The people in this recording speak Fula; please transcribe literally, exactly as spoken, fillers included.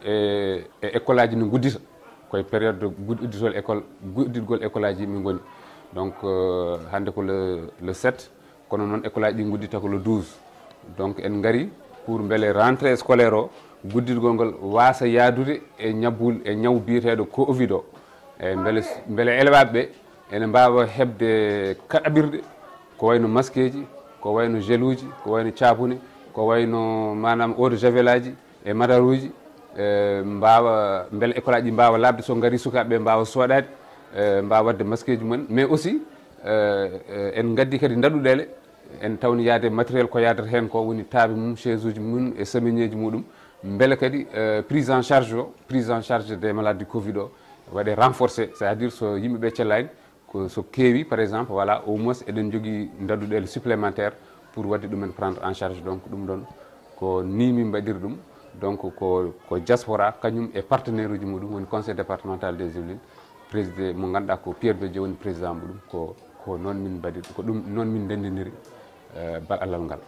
e e école aji no guddita, koye période gudditol école, gudditgol école aji yimɓe ngoni. Donc euh, hannde ko le le sept, kono noon école aji ɗi guddita ko le douze. Donc en ngari pour mbele rentrée scolaire o, gudditgol ngol waasa yaadude e ñabbul e ñaw biyeteeɗo covid o. E mbele mbele elewaaɓe ɓe ene mbaawa heɓde kaɗaɓirɗe, ko wayno maskeeji, ko wayno geluuji, ko wayno caabune, ko wayno maanaam eau de javel aji e madaruuji, e mbaawa mbele école aji ɗi mbaawa laaɓde, so ngari sukaaɓe ɓe mbaawa sooɗaade, e mbaawa waɗde maskeeji mumen. Mais aussi e en ngaddi kadi ndaɗuɗeele, en tawni yaade matériel ko yaadata heen ko woni taabe mum, chaise uji mum e semaine eji muɗum. Mbele kadi e prise en charge o, prise en charge des malades du covid o waɗe renforcé, c'est à dire so yimɓe ɓe cellani, ko so keewi par exemple, voilà, au moins eɗen jogii ndaɗuɗeele supplémentaire pour waɗde ɗumen prendre en charge. Donc ɗum ɗon ko ni min mbaɗiri ɗum. Donc ko ko diaspora kañum e partenaire uji muɗum woni conseil départemental des yvelines, présidé mo ngannduɗaa ko Pierre Bédio woni président muɗum. Ko ko noon min mbaɗiri, ko ɗum noon min ndenndiniri e ballal ngal.